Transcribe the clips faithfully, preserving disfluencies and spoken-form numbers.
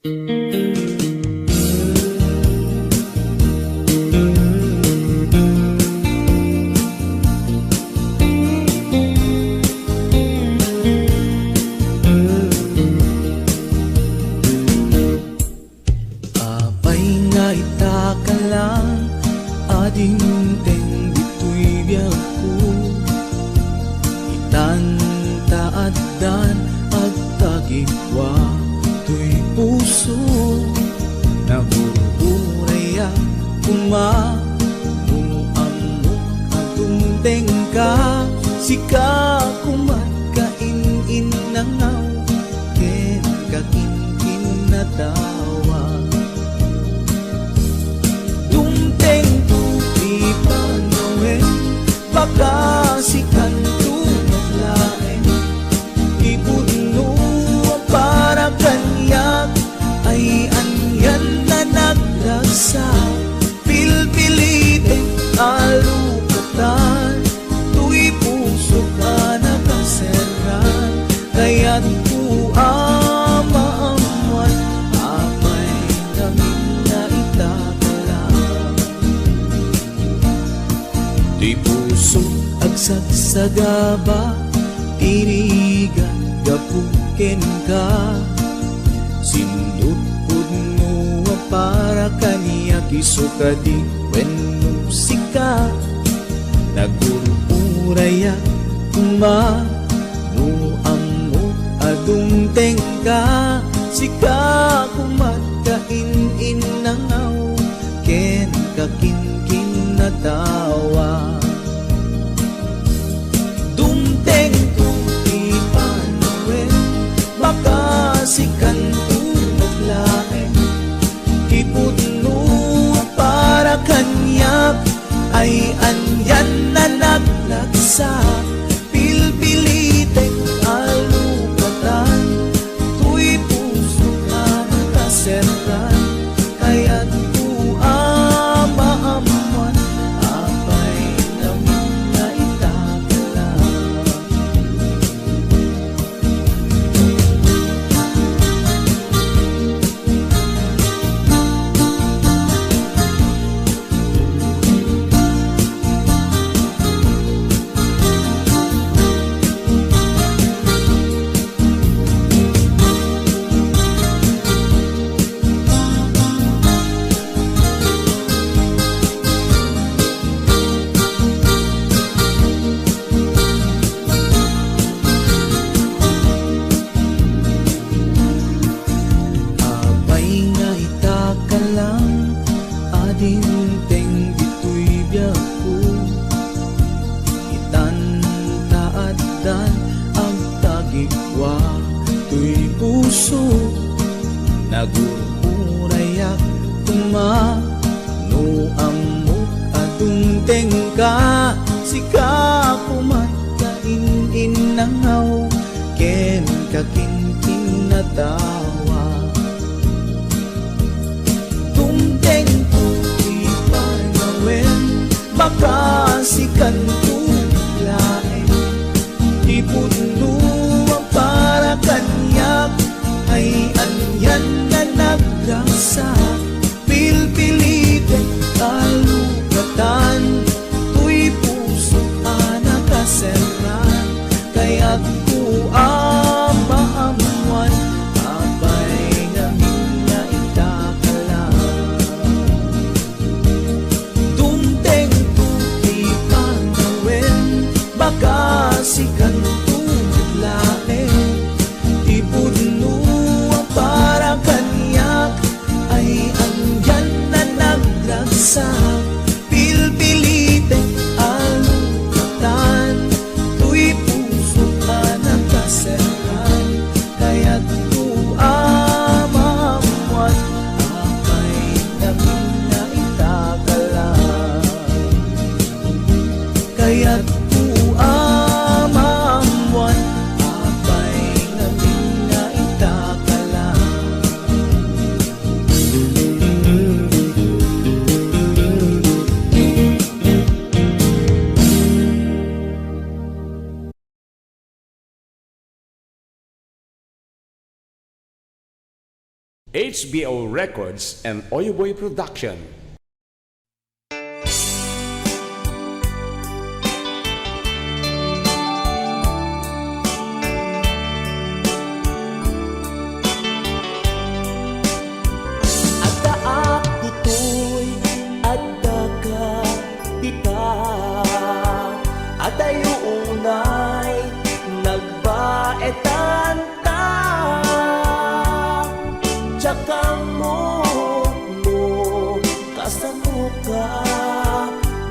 Apay nga ita ka lang a dimteng ditoy biagko? Itan ta addan agtagikua toy puso. Nagur-urayak koma no ammok a dumtengka. Sika koma kain-innangaw ken kakinkinnatawa. Dumtengto ti panawen, baka sikanto met laeng. Ti pudno a para kaniak ay anian a nagragsak. Pilpilitek a lukatan toy pusok a nakaserran. Kayatko a maammuan, apay, ngamin nga ita ka lang. Ti puso agsagsagaba, ti rigat gapu kenka. Sindutpudno a para kaniak, isu kadi wenno sika. Nagur-urayak koma no ammok a dumtengka. Sika koma kain-innangaw ken kakinkinnatawa. Dumtengto ti panawen, baka sikanto met laeng. Ti pudno a para kaniak ay anian a nagragsak. Pilpilitek a lukatan toy pusok a nakaserran. Kayatko a maammuan, apay, ngamin nga ita ka lang. Apay nga ita ka lang a dimteng ditoy biagko. Itan ta addan agtagikua toy puso. Nagur-urayak koma no ammok a dumtengka. Sika koma kain-innangaw ken kakinkinnatawa. Dumtengto ti panawen, baka sikanto laeng. Ti pudno a para kaniak ay anian a nagragsak. Pilpilitek a lukatan toy puso a nakaserran. Kayatko a maammuan, apay, ngamin nga ita ka lang. Dumtengto ti panawen, baka sikanto met laeng. Ti pudno a para kaniak ay anian a nagragsak. Pilpilitek a lukatan toy puso a nakaserran. Kayatko a maammuan, apay, ngamin nga ita ka lang. Kayatko a maammuan, apay, ngamin nga ita ka lang. H B O Records and Oyoboy Production. Addaak ditoy, addaka dita. Adayo unay nagbaetan ta. Diak ammo no kasanoka,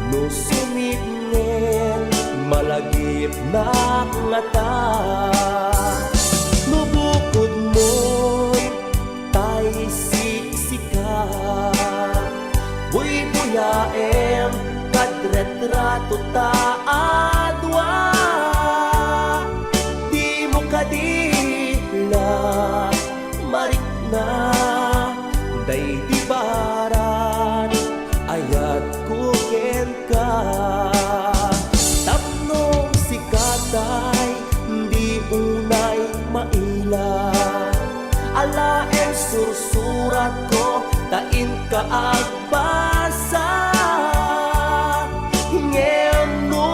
no sumipnget malagipnak ngata. No bukodmon tay siksika, buybuyaem kad retrato ta a dua. Dimo kadi la marikna daydi baran ayatko kenka. Tapno sika tay di unay maila. Alaen sursuratko ta inka agbasa. Ngem no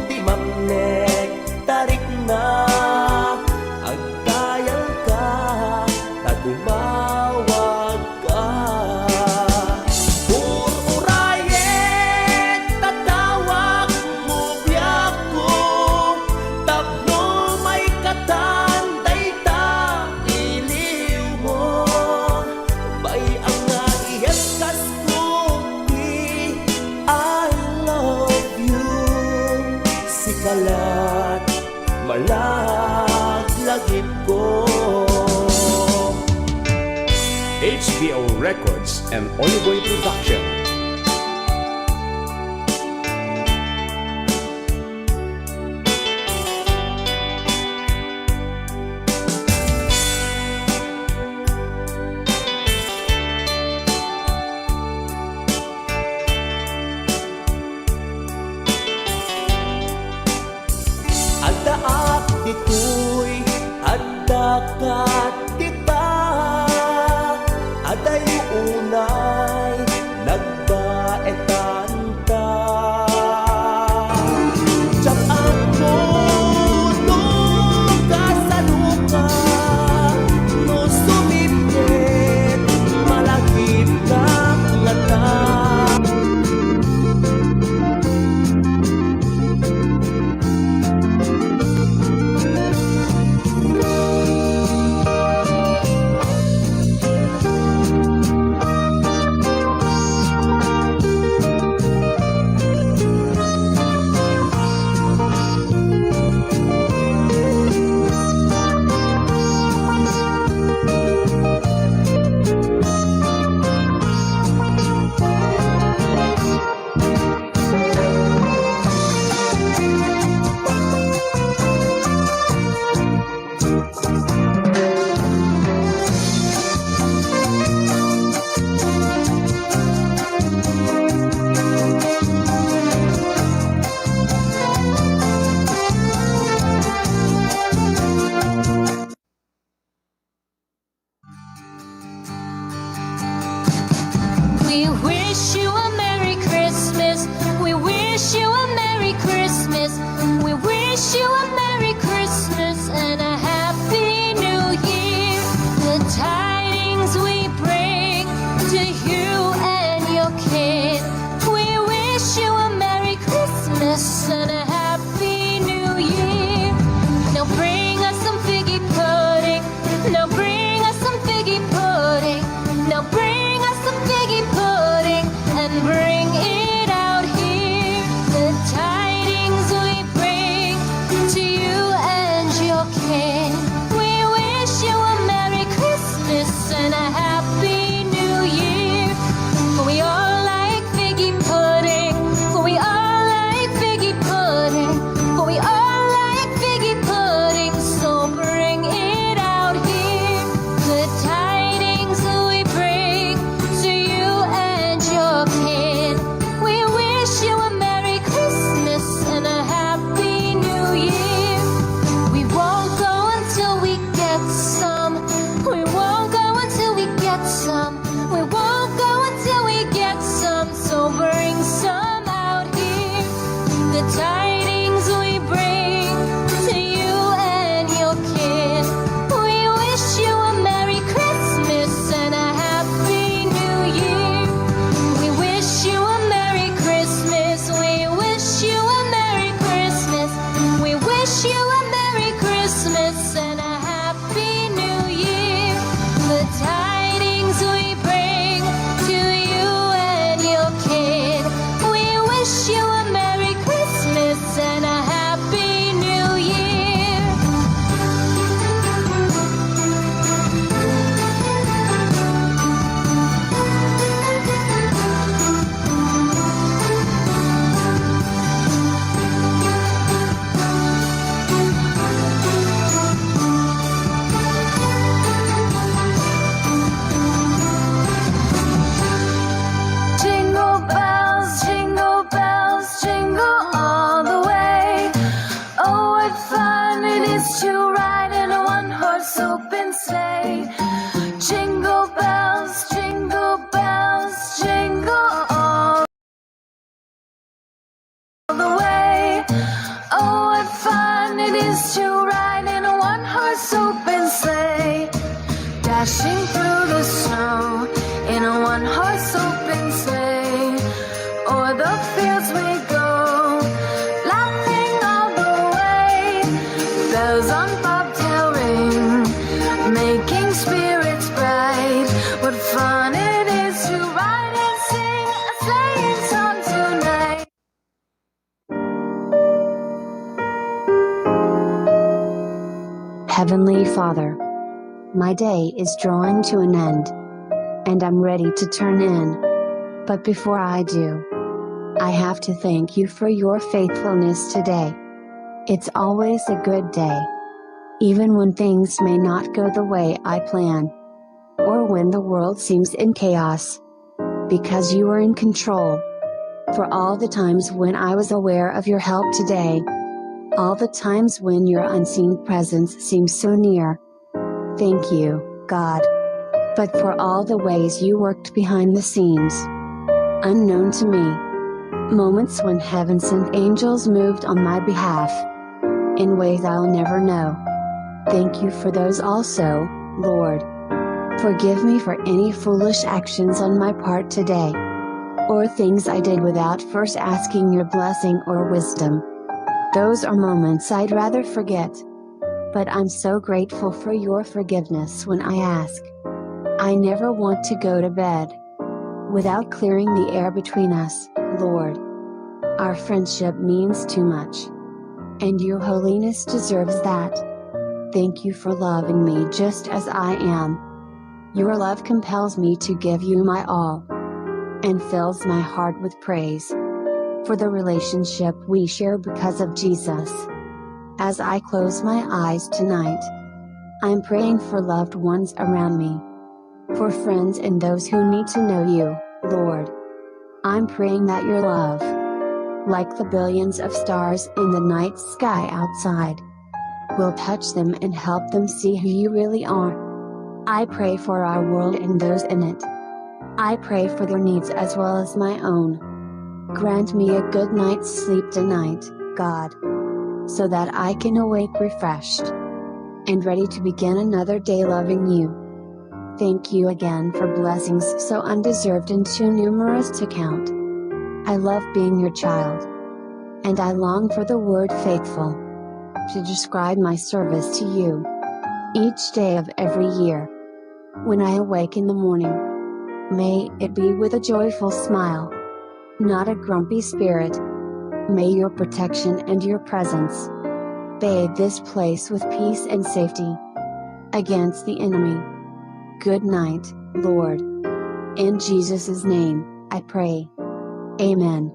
di mapnek ta rikna, agdayalka ta tumawagka. Ur-urayek ta tawagmo biagko, tapno maikatan dayta iliwmo. Bay-am nga iyekkasko ti I love you, sika lat malaglagipko. H B O Records and Oyoboy Production. Addaak ditoy, addaka dita. Adayo unay nagbaetan ta. Diak ammo no kasanoka, no sumipnget malagipnak ngata. Heavenly Father, my day is drawing to an end, and I'm ready to turn in. But before I do, I have to thank you for your faithfulness today. It's always a good day, even when things may not go the way I plan, or when the world seems in chaos, because you are in control. For all the times when I was aware of your help today, all the times when your unseen presence seems so near, thank you, God. But for all the ways you worked behind the scenes, unknown to me, moments when heaven sent angels moved on my behalf in ways I'll never know. Thank you for those also, Lord. Forgive me for any foolish actions on my part today, or things I did without first asking your blessing or wisdom. Those are moments I'd rather forget. But I'm so grateful for your forgiveness when I ask. I never want to go to bed without clearing the air between us, Lord. Our friendship means too much, and your holiness deserves that. Thank you for loving me just as I am. Your love compels me to give you my all and fills my heart with praise for the relationship we share because of Jesus. As I close my eyes tonight, I'm praying for loved ones around me, for friends and those who need to know you, Lord. I'm praying that your love, like the billions of stars in the night sky outside, will touch them and help them see who you really are. I pray for our world and those in it. I pray for their needs as well as my own. Grant me a good night's sleep tonight, God, so that I can awake refreshed and ready to begin another day loving you. Thank you again for blessings so undeserved and too numerous to count. I love being your child, and I long for the word faithful to describe my service to you each day of every year. When I awake in the morning, may it be with a joyful smile, not a grumpy spirit. May your protection and your presence bathe this place with peace and safety against the enemy. Good night, Lord. In Jesus' name, I pray. Amen.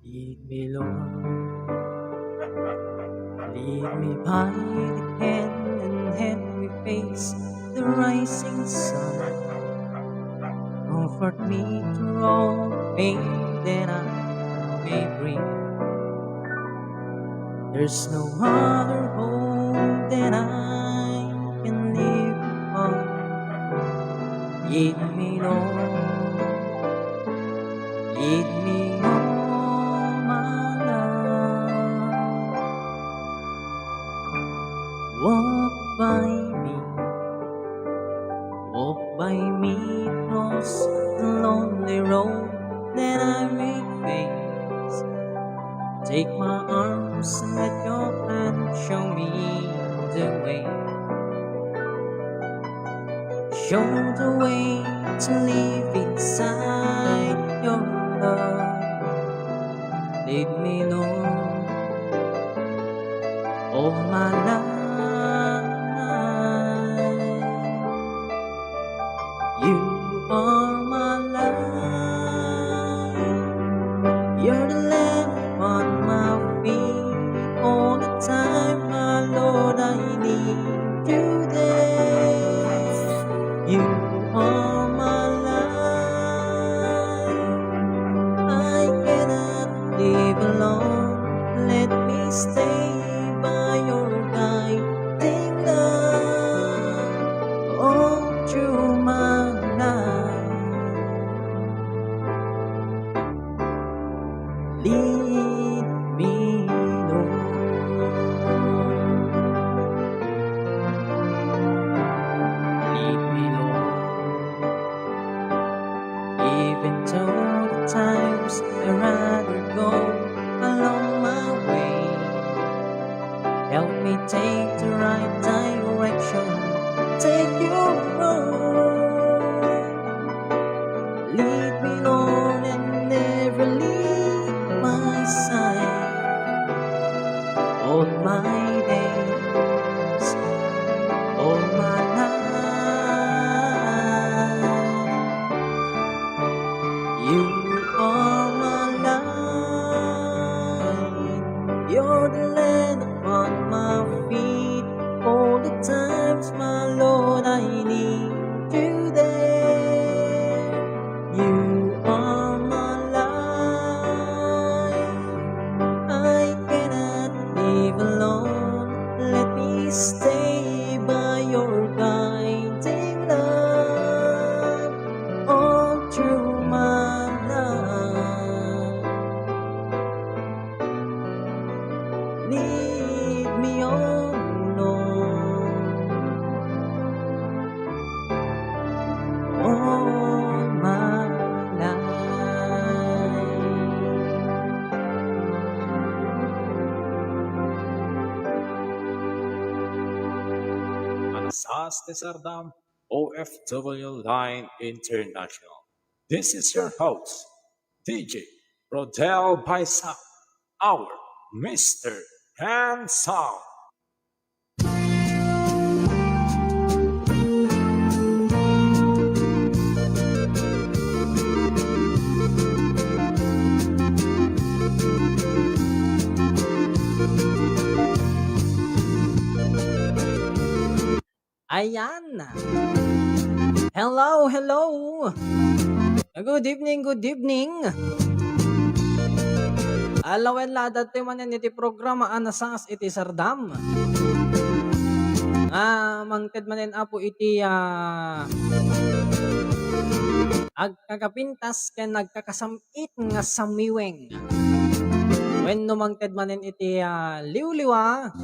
Lead me, Lord. Lead me by the hand and help me face the rising sun. Comfort me through all the pain that I may bring. There's no other hope that I can live upon. Lead me, Lord. Lead me all my life. Walk by me. Walk by me across the lonely road that I may face. Take my arms and let your hand show me the way. Show the way to live inside your love. Lead me, Lord, all my life. You are my life. You're the lamp on my feet. All the time, my Lord, I need you there. You are my life. I cannot live alone. Let me stay by your side. Today, you are my life. I cannot live alone. Let me stay by your guiding love all through my life. Lead me, oh Lord, all my life. Anasas ti Sardam, O F W Line International. This is your host, D J Rodel Baisa, our Mister Handsome. Ayan. Hello, hello. Good evening, good evening. Ala, wen la, adda tayo manen iti programa a Nasas iti Sardam. Ah, mangted manen, Apo, iti, ah, agkakapintas ken agkakasam-, it nga samiweng. Wenno mangted manen iti, ah, liwliwa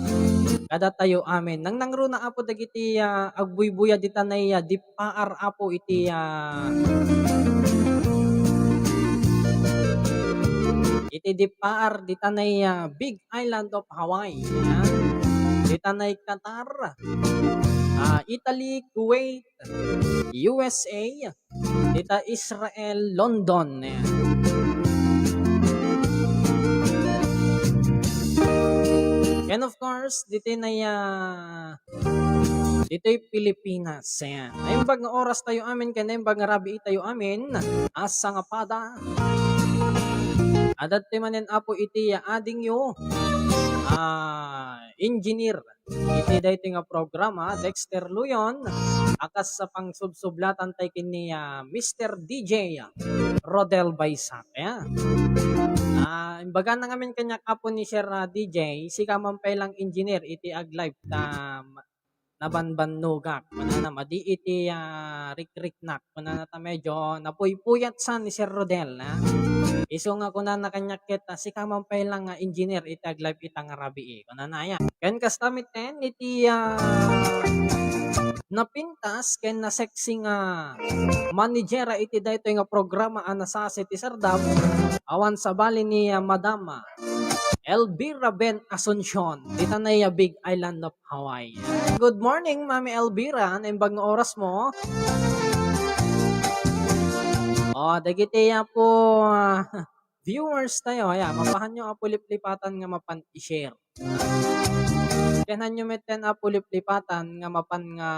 kadatayo amin. Nangnangruna, Apo, dagiti, ah, agbuybuya ditanay, ah, dippaar, Apo, iti, ah, iti dippaar ditanay, ah, Big Island of Hawaii, ah. Ditanay Qatar, ah, Italy, Kuwait, U S A, dita Israel, London, ayan. And of course, ditoy na ya, ditoy Pilipinas, ayan. Naimbag nga oras tayo amin, ken naimbag nga rabii tayo amin, a sangapada. Adda tayo manen, Apo, iti, ah, adingyo, ah, engineer iti daytoy nga programa, Dexter Luyon, a kas pangsubsublatan tayo ken ni, ah, Mister D J Rodel Baisate, ah. Ah, imbagana ngamin kaniak, Apo, ni Sir, ah, D J, sika man pay lang engineer iti ag-live ta ma-, nabanbannogak. Kunana, madi iti, ah, rikriknak. Kunana ta medyo napuypuyat sa ni Sir Rodel, ah. Isu nga kunana kaniak ket, ah, sika man pay lang nga engineer iti ag-live ita nga rabii. Kunana, ayan. Ken kasta metten iti, ah, napintas ken nasexy nga managera iti daytoy nga programa a Nasas iti Sardam, awan sabali ni, ah, Madam, ah, Elvira Ben Asuncion, ditanay a Big Island of Hawaii. Good morning, Mami Elvira. Naimbag nga oras mo. Oh, dagiti, ah, po, ah, viewers tayo, ayan, mapahanyo, Apo, liplipatan nga mapan i-share. Ken hanyo metten, Apo, liplipatan nga mapan nga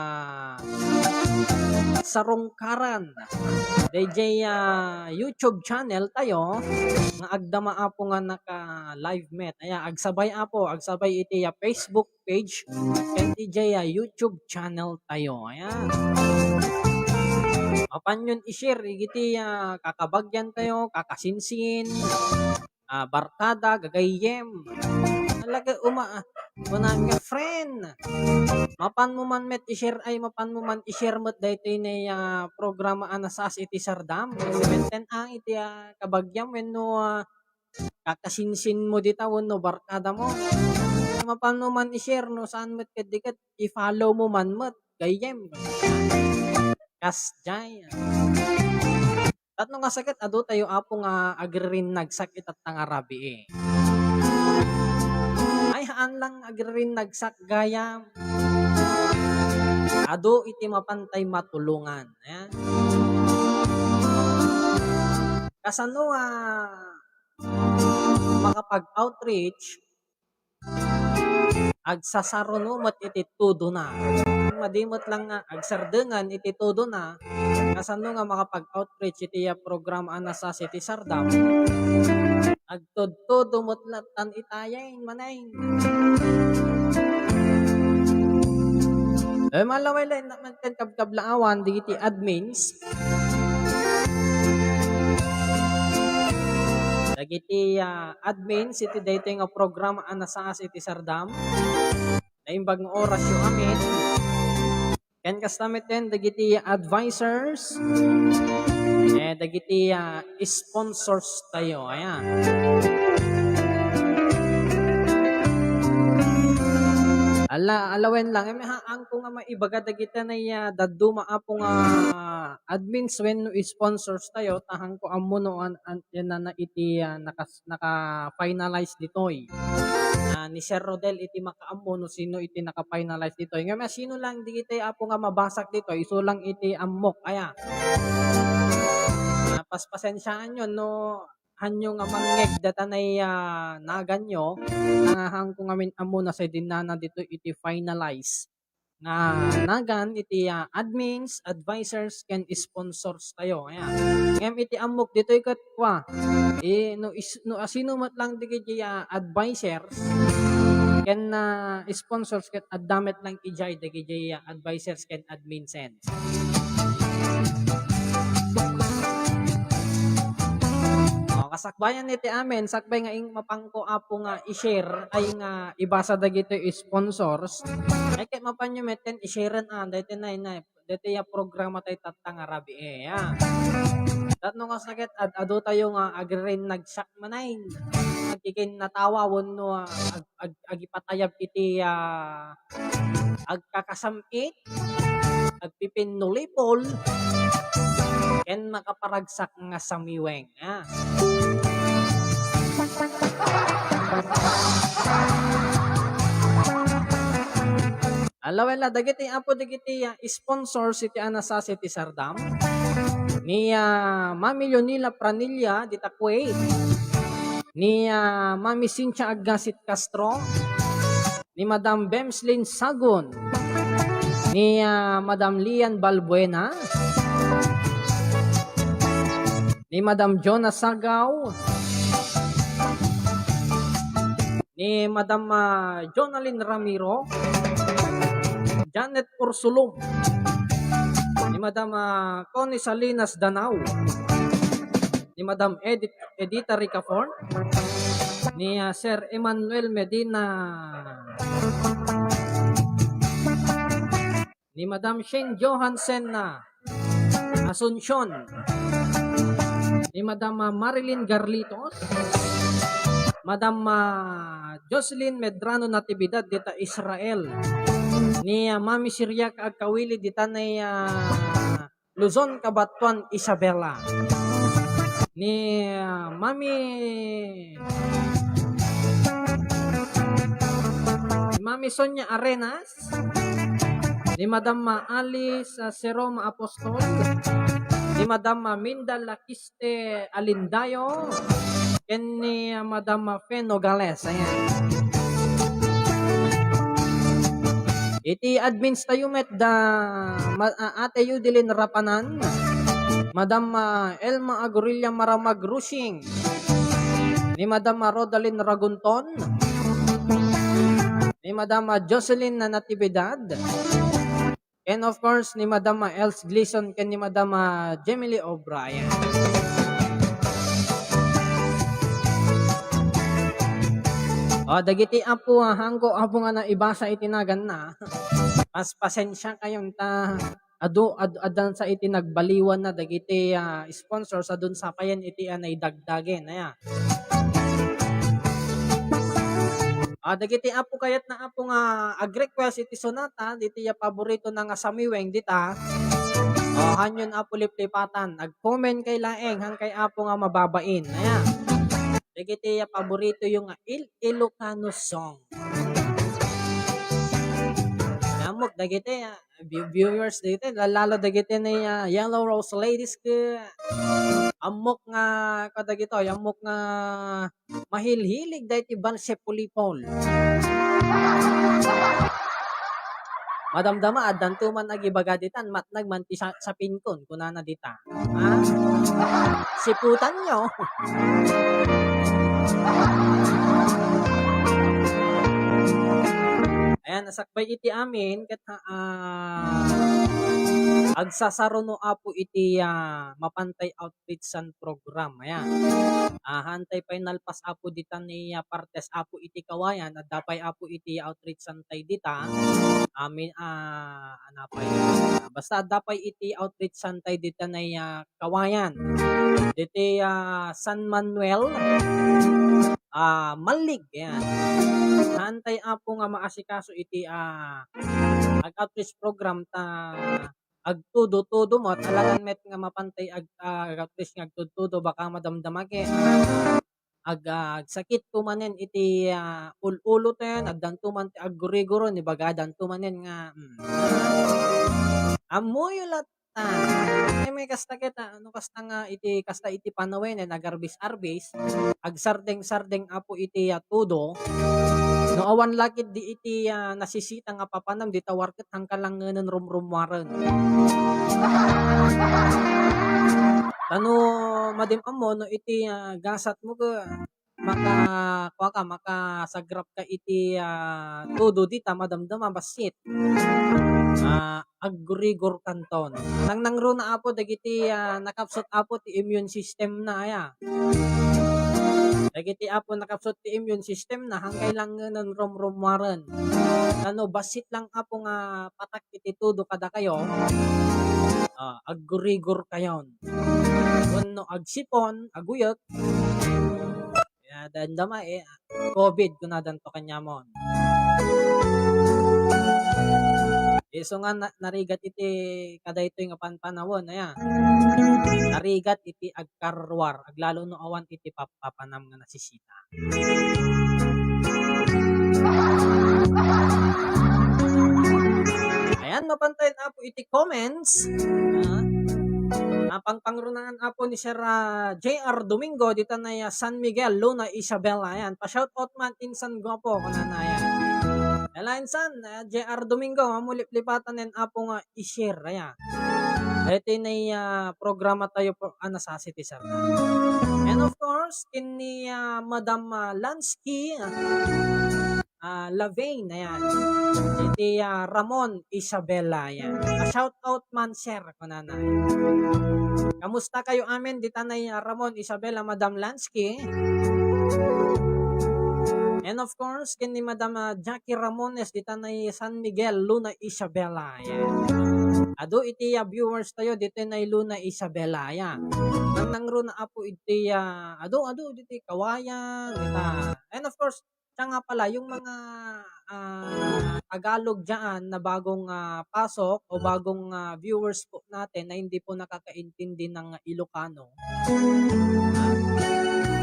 sarungkaran dayjay, ah, YouTube channel tayo nga agdama, Apo, nga naka-live met. Ayan, agsabay, Apo, agsabay iti, ah, Facebook page ken iti, ah, YouTube channel tayo. Ayan. Mapanyon i-share igiti, ah, kakabagyan tayo, kakasinsin, ah, barkada, gagayyem. Talaga uma-, ah, kunam nga friend. Mapan mo man met i-share, ay, mapan mo man i-share met daytoy ne, ah, programa a Nasas iti Sardam. Metten ang iti, ah, kabagyam wenno, ah, kakasinsin mo dita wenno barkada mo. Mapan mo man i-share no saan met ket di ket i-follow mo man met. Gayyem. Kasjay. Tapno nga saket, adu tayo, Apo, nga agriringnagsak itatta nga rabii. Ay, haan lang agriringnagsak gayam. Adu iti mapantay matulongan. Ayan. Kasano nga makapag-outreach, agsasaruno met iti tudona. Madi met lang nga agsardengan iti tudona, kasano nga makapag-outreach iti, ah, programa a Nasas iti Sardam. Agtudtudo met la tan itayen manen. Eh, malaway la, inna man ken kabkablaawan, dagiti admins. Dagiti, ah, admins iti daytoy nga programa a nasaas iti sardam. Naimbag nga oras yo amin. Ken kasta met ken dagiti advisors, eh, dagiti, ah, sponsors tayo. Ayan. Ala, alawen lang. Eh, may haangko nga maibaga dagiti nay, ah, dadduma, Apo, nga admins wenno sponsors tayo, ta haangko ammo no an, an, yan na, na iti, ah, nakas-, naka-finalize ditoy. Ah, ni Sir Rodel iti makaammo no sino iti naka-finalize ditoy. Ngem, ah, sino lang ditoy, Apo, nga mabasak ditoy? Isu lang iti ammok. Aya. Ah, paspasensiaan yo no hanyo nga mangngeg data nay, ah, naganyo. Nga haangko ngamin ammo na sa dinnana ditoy iti finalize nga nagan iti, ah, admins, advisors, ken sponsors tayo. Ayan. Ngem iti ammok ditoy ket kua, eh, no is-, no asino met lang dagiti, ah, advisors ken, ah, sponsors ket adda met lang idiay dagiti, ah, advisors ken adminsen. O, kasakbayan iti amin, sakbay nga ing-, mapangko, Apo, nga i-share, ay nga ibasa dagiti sponsors. Ay, ket mapanyo met ken i-share-en, ah, daytoy nay, nay, daytoy a programa tayo tatta nga rabii, eh, ah. Tapno nga sakit, ad-, adu tayo nga agririnagsak manen. Agkikinnatawa wenno, ah, ag-, ag-, agipatayab iti, ah, agkakasam-it, agpipinnulipol, ken makaparagsak nga samiweng, ah. Ala, wen la, dagiti, Apo, dagiti, ah, sponsors iti a nasaas iti sardam. Ni, ah, Mami Leonila Pranilla, dita Kuwait. Ni, ah, Mami Cynthia Aggasit Castro. Ni Madam Bemslin Sagon, ni, ah, Madam Lian Balbuena, ni Madam Jonah Sagaw, ni Madam, ah, Jonalyn Ramiro, Janet Ursulum, ni Madam, ah, Connie Salinas Danao, ni Madam Edith, Edita Ricafort, ni, ah, Sir Emmanuel Medina, ni Madam Shane Johansen na Asuncion, ni Madam, ah, Marilyn Garlitos, Madam, ah, Jocelyn Medrano Natividad dita Israel, ni, ah, Mami Siriac Agkawili dita ni, ah, Luzon, Cabatuan, Isabela. Ni, ah, Mami, ni Mami Sonia Arenas, ni Madam, ah, Alice, ah, Seroma Apostol, ni Madam, ah, Minda Lakis-, Este Alindayo, ken ni, ah, Madam, ah, Fe Nogales. Ayan. Iti admins tayo met da, ma-, ah, Ate Yudilin Rapanan, Madam, ah, Elma Agorilla Maramag Rusing, ni Madam, ah, Rodalyn Ragunton, ni Madam, ah, Jocelyn Natividad, and of course, ni Madam, ah, Els Gleason ken ni Madam, ah, Jemily O'Brien. O, dagiti Apo, ah, haanko, Apo, nga naibasa iti naganna. Paspasensiakayon ta adu-, ad-, addan sa iti nagbaliwanna dagiti, ah, sponsors, adun sa payen iti, ah, naidagdagen, aya. Ah, dagiti Apo kayatna, Apo, nga ag-request iti sonata, diti ya paboritona nga samiweng dita. O, hanyon, Apo, liplipatan. Ag-comment kay laeng, han kay Apo nga mababain. Aya. Dagiti ya paboritoyo nga Il-, Ilocano song. Namok dagiti, ah, view-, viewers dagiti, la-, lalo dagiti ni, ah, Yellow Rose Ladies ke, ammok nga, kadagito, ammok nga mahilhilig dagiti balse pulipol. Madamdama, addanto man agibaga ditan, matnag man ti sa-, sapinkon, kunana dita. Ha? Siputanyo. Ayan, sakbay iti amin, ket, ah, agsasaruno, Apo, iti, ah, Mapantay Outreach San program. Ayan. Ah, hantay pay nalpas, Apo, dita ni, ah, partes, Apo, iti Kawayan, adda pay, Apo, iti Outreach San tay dita. Amin, ah, ano pay, ah, basta adda pay iti Outreach San tay dita ni, ah, Kawayan. Diti, ah, San Manuel, ah, Malig, ayan. Hantay, Apo, nga maasikaso iti, ah, ag-outreach program ta agtudo-tudo met, alangan met nga mapantay ag-, ah, ag-outreach nga agtudtudo, baka madamdama ket, ah, ag-, ah, agsakitto manen iti, ah, ul-uloten, addanto man ti agguriguro, ibagadanto manen nga, mm, ammoyo latta. Ay, may kasta ket, ah, no kasta nga iti, kasta iti panawen, eh, nagarbis-arbis, agsardeng-sardeng, Apo, iti, ah, tudo. No awan la ketdi iti, ah, nasisita nga papanam, dita warket, hangka langngenen rumrummuaren. Ta no madi met ammo, no iti, ah, gasatmo ket maka-, kuan ka, makasagrap ka iti, ah, tudo dita, madamdama, bassit. Ah, aggurigor kanton. Nangnangruna, Apo, dagiti, ah, nakapsut, Apo, ti immune system na, aya. Dagiti, Apo, nakapsut ti immune system na, hangkay langngenen rumrummuaren. Ta no bassit lang, Apo, nga patak iti tudo kadakayo, ah, aggurigor kayon. Wenno agsipon, aguyek. Ya, dandama, eh, COVID, kunadanto kaniamon. Isu nga na-, narigat iti kadaytoy nga panpanawen, aya. Narigat iti agkarruar, aglalo no awan iti pap-, papanam nga nasisita. Ayan, mapantay, Apo, iti comments. Ah, ah, pangpangrunaan, Apo, ni Sir, ah, J R Domingo, dita na ya San Miguel, Luna, Isabela. Ayan, pa-shoutout man, insan gwapo, kunana, ayan. Ala, insan, ah, J R Domingo, mamuliplipatan nen Apo nga i-share, ayan. Iti na ya programa tayo po, ah, nasasi ti Sir. And of course, ken ni, ah, Madam, ah, Lansky, ah, ah, Lavaine, ayan. Iti, ah, Ramon Isabela, ayan. Pa-shoutout man, sir, kunana. Kamusta kayo amin? Dita na, ah, Ramon Isabela, Madam Lansky. And of course, ken ni Madam, ah, Jackie Ramones, dita na San Miguel, Luna Isabela, ayan. Adu iti, ah, viewers tayo, dita na Luna Isabela, ayan. Nangnangruna, Apo, iti, ah, adu, adu, diti Kawayan, dita. And of course, siya nga pala, yung mga, ah, Tagalog dyan na bagong, ah, pasok o bagong, ah, viewers po natin na hindi po nakakaintindi ng Ilocano, ah,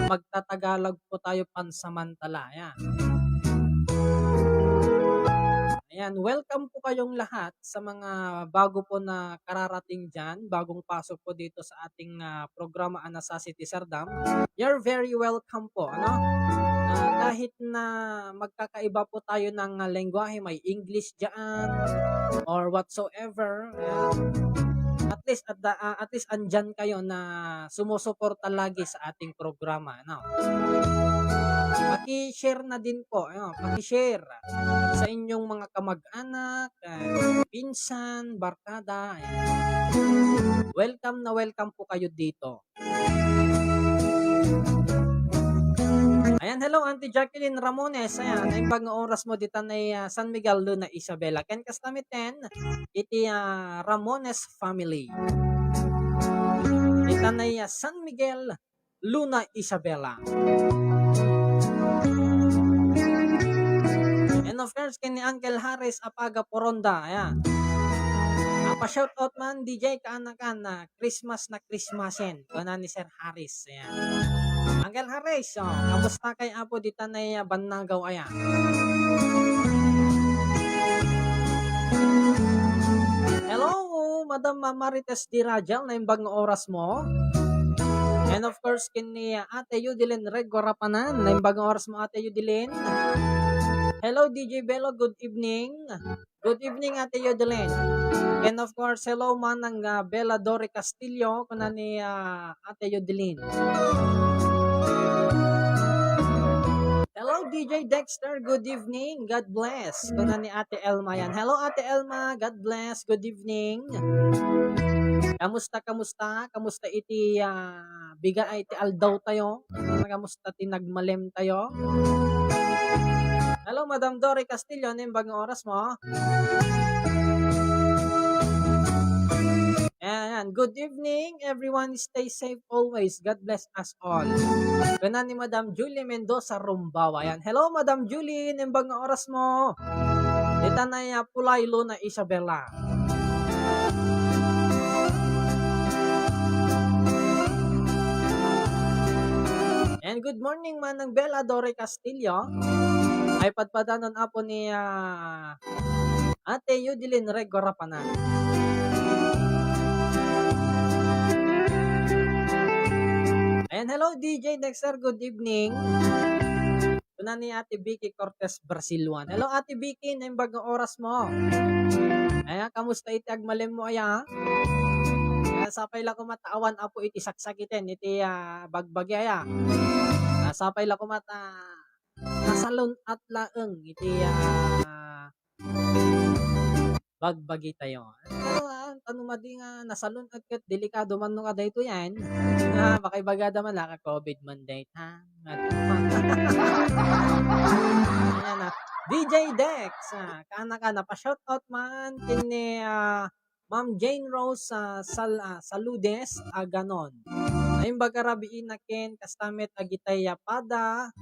magtatagalog po tayo pansamantala. Ayan. Ayan, welcome po kayong lahat sa mga bago po na kararating dyan, bagong pasok po dito sa ating, ah, programa, Anasasi ti Sardam. You're very welcome po, ano? Ah, kahit na magkakaiba po tayo ng, ah, lengguwahe, may English dyan, or whatsoever, ah, at least at the, ah, at least andyan kayo na sumusuporta lagi sa ating programa, ano? Paki-share na din po, ano? Paki-share sa inyong mga kamag-anak, ah, pinsan, barkada, ayan. Welcome na welcome po kayo dito. Ayan, hello, Auntie Jacqueline Ramones. Ayan, naimbag nga oras mo ditan ay, ah, San Miguel, Luna, Isabela. Ken kasta met ten, iti, ah, Ramones family. Ditan ay, ah, San Miguel, Luna, Isabela. And of course, ken ni Uncle Harris Apaga Poronda, ayan. Ah, pa-shoutout man, D J, kaanakan na Christmas na Christmasen, kuna ni Sir Harris, ayan. Uncle Harris, oh, kamusta kay Apo ditan ay, ah, Bannagaw, ayan? Hello, Madam Marites Di Rajal, naimbag nga oras mo. And of course, ken ni, ah, Ate Yudelin Rego Rapanan, naimbag nga oras mo, Ate Yudelin. Hello, D J Belo, good evening. Good evening, Ate Yudelin. And of course, hello, Manang, ah, Bella Dore Castillo, kuna ni, ah, Ate Yudelin. Hello, D J Dexter, good evening. God bless. Kuna ni Ate Elma yan. Hello, Ate Elma. God bless. Good evening. Kamusta, kamusta? Kamusta iti, ah, biga ay iti aldaw tayo? Kamusta ti nagmalem tayo? Hello, Madam Dory Castillo. Ano yung bagong oras mo? Ayan, ayan. Good evening, everyone. Stay safe always. God bless us all. Kuna ni Madam Julie Mendoza Rumbao. Ayan. Hello, Madam Julie. Nembag nga oras mo. Dita na ya, Pulay, Luna, Isabela. And good morning, Manang Bella Dore Castillo. Ay padpadanon apo ni, ah, Ate Yudilin Rego Rapanan. Ayan, hello, D J Dexter, good evening. Kuna ni Ate Vicky Cortez Brasiluan. Hello, Ate Vicky, naimbag nga oras mo. Ayan, kamusta iti agmalem mo, aya? Ayan, sapay la kumat awan apo iti saksakiten, iti, ah, bagbagi, aya. Ah, sapay la kumat, ah, nasalun-at laeng iti, ah, bagbagi tayo. Pero, ah, ano madi nga nasalun-at ket delikado man no kadaytoy yan. Ah, baka ibagada man, naka-covid man dayta. Ayan na. D J Dex, ah, kana ka, napa-shoutout man, kini, ah, Ma'am Jane Rose, ah, Sal-, ah, Saludes, Aganon. Naimbag a rabii na ken, kasta met agitay a pada,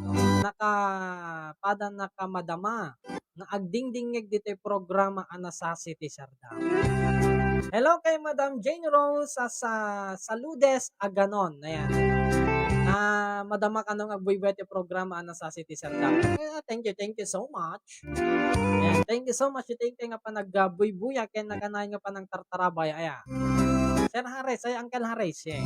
naka-, pada nakamadama nga agdingdingngeg ditoy programa a nasasi ti sardam. Hello kay Madam Jane Rose sa, sa Saludes, Aganon. Ayan. Ah, madama kano nga agbuybuya ti programa a nasasi ti sardam. Ah, thank you, thank you so much. Ayan. Thank you so much. Thank you nga panag-, ah, buybuya ken nakanayon nga panangtartarabay. Ayan. Sir Harris, ay Uncle Harris, eh.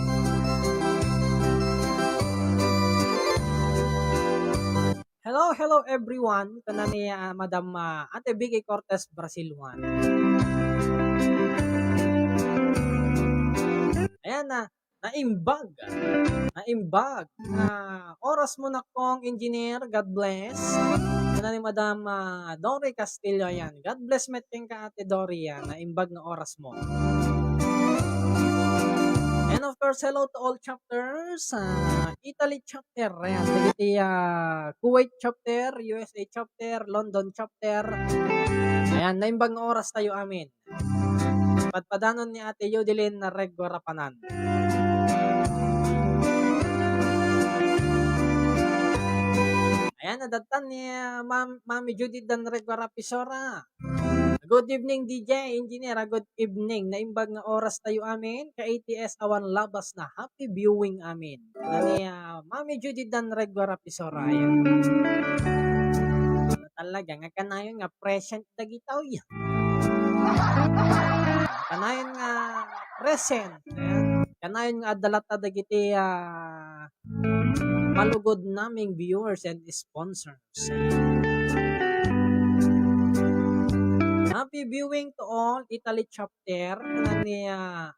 Hello, hello everyone. Kuna ni, ah, Madam, ah, Ate Vicky Cortez Brasilwan. Ayan na, naimbag. Naimbag. Ah, oras mo na kong engineer. God bless. Kuna ni Madam, ah, Dory Castillo yan. God bless met kenka, Ate Dory, yan. Naimbag nga oras mo. And of course, hello to all chapters. Ah, Italy chapter, ayan, dagiti, ah, Kuwait chapter, U S A chapter, London chapter. Ayan, naimbag nga oras tayo amin. Padpadanon ni Ate Yodeline Narregua Rapanan. Ayan, nadattan ni, ah, Ma'am, Mami Judith Dan Narregua Rapisora. Good evening, D J, engineer. Ah, good evening. Naimbag nga oras tayo amin. Ka A T S awan labas na. Happy viewing amin. Kuna ni, ah, Mami Judy Dan Regua Rapisora. Ayan. Talaga nga kanayon nga present dagitoy. Kanayon nga present. Ayan. Kanayon nga adda latta dagiti, ah, malugod naming viewers and sponsors. Happy viewing to all Italy chapter. Kuna ni, ah,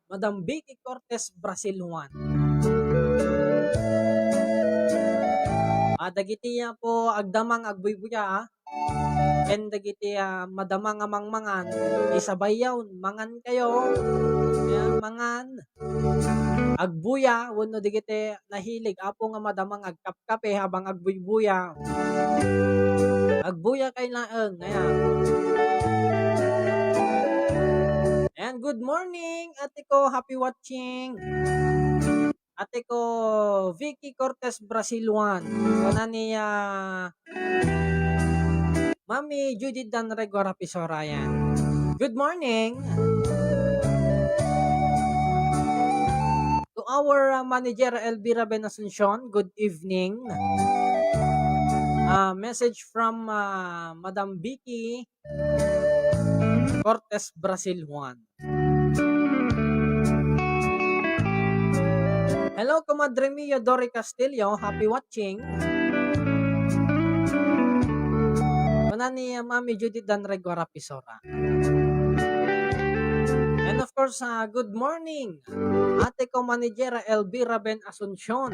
Madam Vicky Cortez Brasil Juan. Ah, dagiti, ah, po agdamang agbuybuya, ah. Ken dagiti, ah, madama nga mangmangan, isabayyon, mangan kayo. Ayan, mangan. Agbuya, wenno dagiti nahilig, Apo, nga madama nga agkapkape habang agbuybuya. Agbuya kay laeng. Ayan. Ayan, good morning, ate ko. Happy watching. Ate ko, Vicky Cortez Brasil Juan. Kuna ni, ah, Mami Judith Dan Regua Rapisora yan. Good morning. To our, uh, manager, Elvira Ben Asuncion, good evening. Uh, message from, uh, Madam Vicky Cortez Brasil Juan. Hello, Comadre Mia Dory Castillo. Happy watching. Kuna ni, uh, Mami Judith Dan Regua Rapisora. And of course, uh, good morning, ate ko manager, Elvira Ben Asuncion.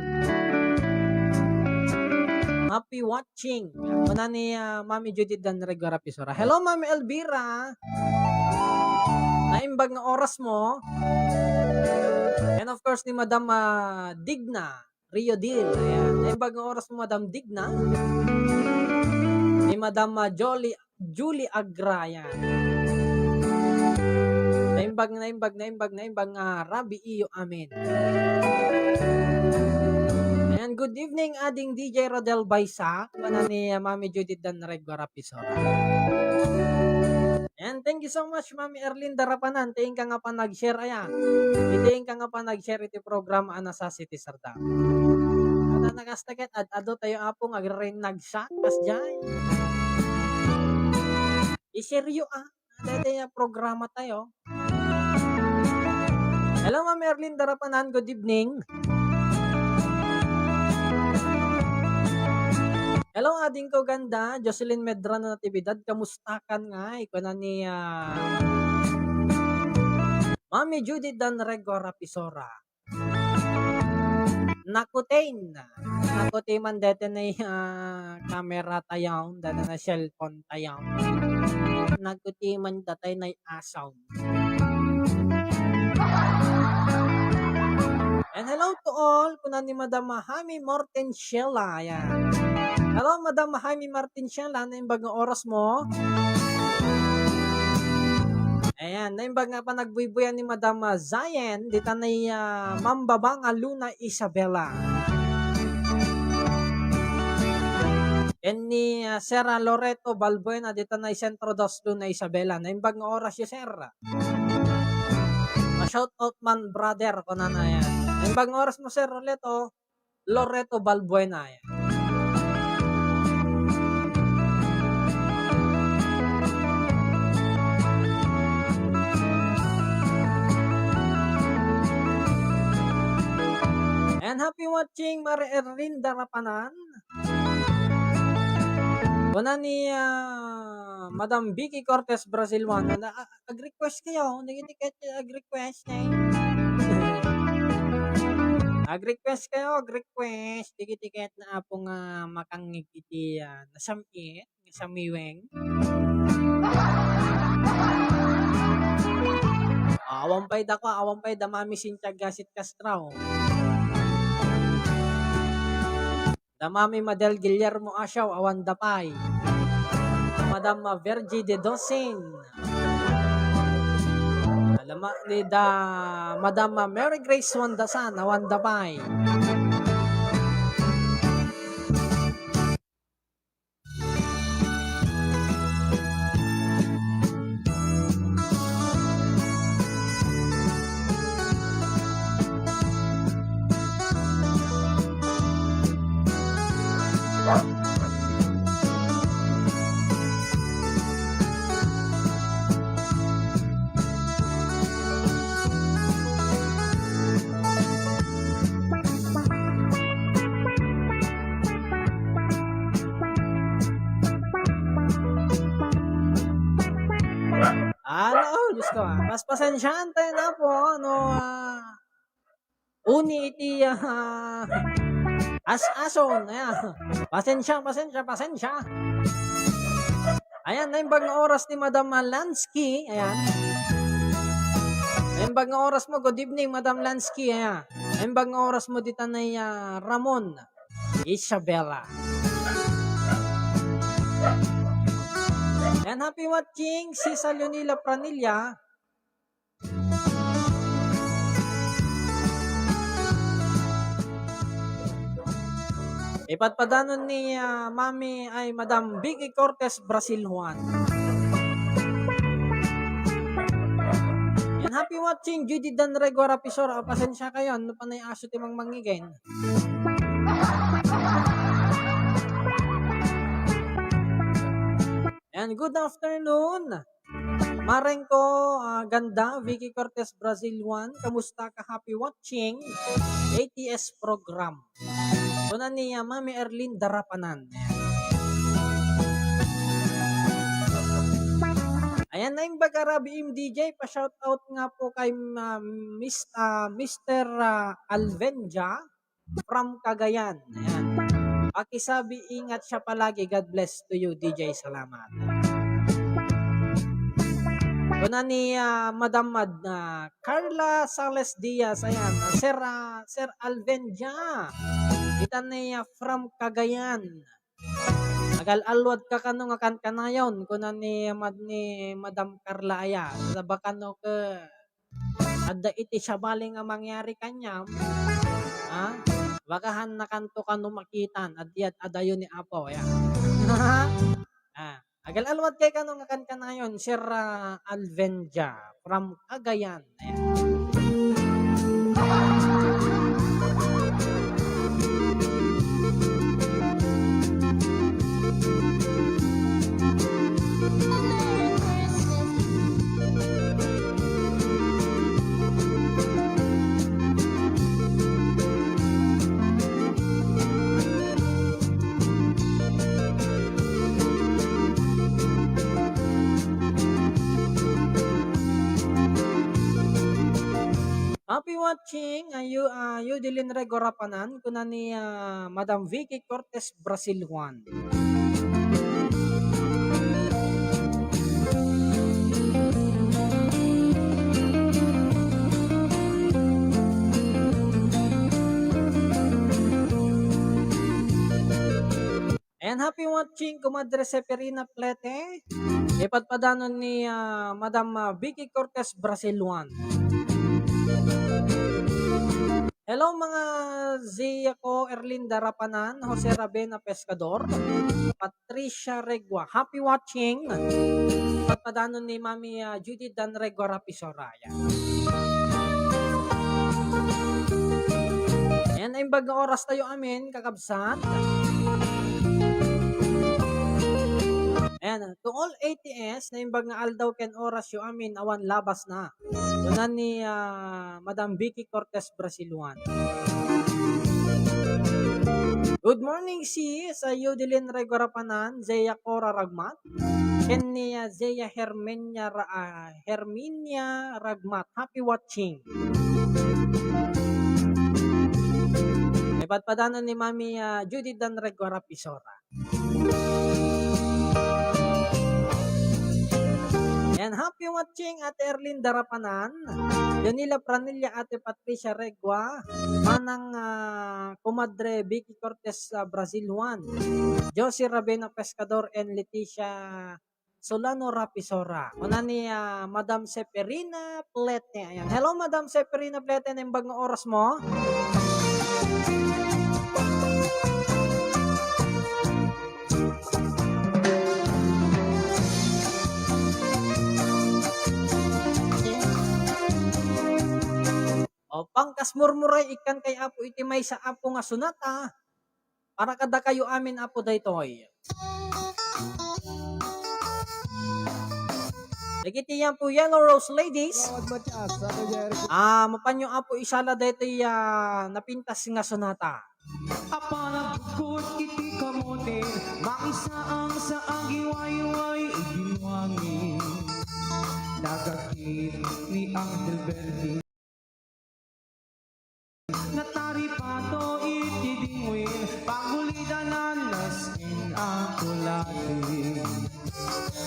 Happy watching. Kuna ni, ah, Mami Judith Dan Regora Pisora. Hello, Mami Elvira. Naimbag nga oras mo. And of course, ni Madam, ah, Digna Rio Dil. Ayan. Naimbag nga oras mo, Madam Digna. Ni Madam, ah, Jolly, Julie Agra. Ayan. Naimbag, naimbag, naimbag, naimbag nga rabii yo amin. Ayan, good evening, Ading D J Rodel Baysa. Kuna ni, ah, Mami Judith Dan Regora Pisora. And thank you so much, Mami Erlinda Rapanan. Ti inka nga panag-share, aya. Ti inka nga panag-share iti programa a nasasiti sardam. At ang nagastakit, ad-ado tayo, Apo, nga agririnagsa, kasjay. Iseryo, ah. Dati nga programa tayo. Hello, Ma'am Erlyn Darapanan. Good evening. Hello, ading ko ganda, Jocelyn Medrano Natividad. Kamusta kan nga? Ikuan ni, ah, Mami Judith Dan Regora Pisora. Nakutin. Nakutiman deten ay, ah, camera tayo, deten ay cellphone tayo. Nakutiman datay nay asaw. And hello to all, kuna ni Madam Hami Martin Shella. Ayan. Hello, Madam Hami Martin Shella. Naimbag nga oras mo? Ayan, naimbag nga panagbuybuyan ni Madam, ah, Zayen, dita nay, ah, Ma'am Baba nga Luna Isabela. And ni, ah, Sir, ah, Loreto Balbuena, dita nay Centro Dos Luna Isabela. Naimbag nga oras yo, sir. Ma-shout out man, brother, kunana yan. Naimbag nga oras mo, Sir Loreto, Loreto Balbuena, yan. And happy watching, Mare Erlinda Rapanan. Kuna ni, ah, Madam Vicky Cortez Brazil one, na, ah, ag-request kayo, dagiti ket ag-request, eh. Ag-request kayo, ag-request, dagiti ket na apo nga makangngeg iti, ah, nasam-it, nga samiweng. Ah, awan pay da ko, awan pay da Mami Cynthia Gasit Castro. Da Mami Madel Guillermo Asiao, awan da pay. Madam, ah, Virgie de Dosin. Alama ni da Madam, ah, Mary Grace Wandasan, awan da pay. Ano, oh, Diyos ko, ah. Mas pasensyaan tayo na po, ano, ah, uni iti, ah, as-ason. Ayan. Pasensya, pasensya, pasensya. Ayan, naimbag nga oras ni Madam, ah, Lansky. Ayan. Naimbag nga oras mo. Good evening, Madam Lansky. Ayan. Naimbag nga oras mo dita nay, ah, Ramon Isabela. And happy watching, Sisa Leonila Pranilla. Ipadpadanon ni, ah, Mami ay Madam Vicky Cortez Brazil Juan. And happy watching, Judy Dan Regora Pisor. Ah, pasensya kayo, ano pa na yung aso timang mangigen? And good afternoon. Marengko, ah, ganda, Vicky Cortez Brazil Juan, kamusta ka? Happy watching A T S program. Kuna ni, ah, Mami Erlyn Darapanan. Ayan na yung bagara, B M D J, pa-shout out nga po kay, ah, Miss, ah, Mister, ah, Alvenja from Cagayan. Ayan. Pakisabi, ingat siya palagi. God bless to you, D J. Salamat. Kuna ni, ah, Madam Mad-, ah, Carla Sales Diaz, ayan, Sir, ah, Sir Alvin Dia. Kita ni, ah, from Cagayan. Agal-alwad ka kano nga kankanayon, kuna ni Mad-, ni Madam Carla aya. Saba kano ke, adda iti sabali nga mangyari kaniam, ha? Bagahan na kanto kano makitan, adda adayo ni Apo, aya. Ah, agal-alwad kay kano nga kankanayon, Sir, ah, Alvenja from Cagayan. Ayan. Happy watching, ah, you, ah, Yudilin Rego Rapanan, kuna ni, ah, Madam Vicky Cortez Brasil Juan. And happy watching, Kumadre Seferina Plete. Ipadpadanon ni, ah, Madam, ah, Vicky Cortez Brasil Juan. Hello, mga Zia ko, Erlinda Rapanan, Jose Ravena Pescador, Patricia Regua. Happy watching. Ipadpadanon ni Mami, ah, Judy Dan Regua Rapisora. Ayan. Ayan, naimbag nga oras tayo amin, kakabsat. Ayan, to all A T S, naimbag nga aldaw ken oras yo amin, awan labas na. Kuna ni, ah, Madam Vicky Cortez Brasil Juan. Good morning, sis. Ayo, Dilin Rego Rapanan, Zeya Cora Ragmat. Ken ni, ah, Zeya Hermenia Ra-, ah, Herminia Ragmat. Happy watching. Ipadpadanon ni Mami, ah, Judy Dan Rego Rapisora. Ayan, happy watching, Ate Erlin Darapanan. Yonila Pranilla, Ate Patricia Regua, Manang, ah, Kumadre Vicky Cortez, ah, Brazil Juan, Josie Ravena Pescador, and Leticia Solano Rapisora. Kuna ni, ah, Madam Seferina Plete. Ayan. Hello, Madam Seferina Plete. Naimbag nga oras mo? O, pangkas murmuray, ikkan kay Apo iti maysa, Apo, nga sonata. Para kadakayo amin, Apo, daytoy. Dagiti yan po, Yellow Rose Ladies. Lord Matias, Ate Jericho. Ah, mapanyo, Apo, isala daytoy, ah, napintas nga sonata. Apan agtugkod iti kamote, makisaang sa agiwayway iti nuangin. Nagagid ni Angel Bertin. Nataripato iti dingwin, pagulidanan nasken a kulatin.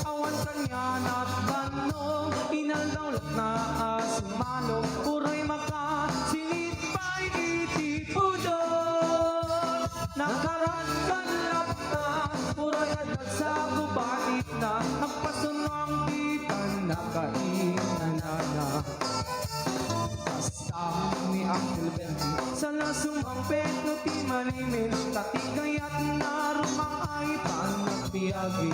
Awan kanian a banno, inaldaw latta a sumano, uray makasinit pay iti pudot. Nakaratkan latta, uray adda sa gubatitna, agpasunuang ti pannakainanana. Basta ni Uncle Benji, sala sumangpet no ti malimin, ta ti kayatna rumang ay panagbiagi.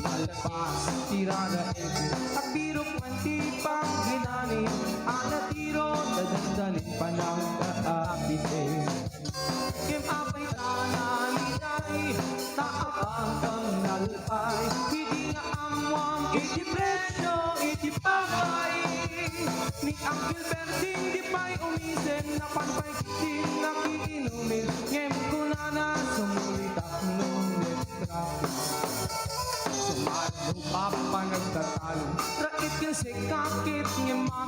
Nalpas ti rara iti, agbirok man ti pangginani, a natiro, dadagdalin panagkaapite. Ngem apay ta naliday, ta apay ta nalpay, idi nga ammoam iti presio, iti pagay. Ni Uncle Berting di pay umisen, napan pay ti nakiinumin, ngem kunana sumulitak no traffic. Sumalubab pa nagtatalo, raket ken sekakit, ngem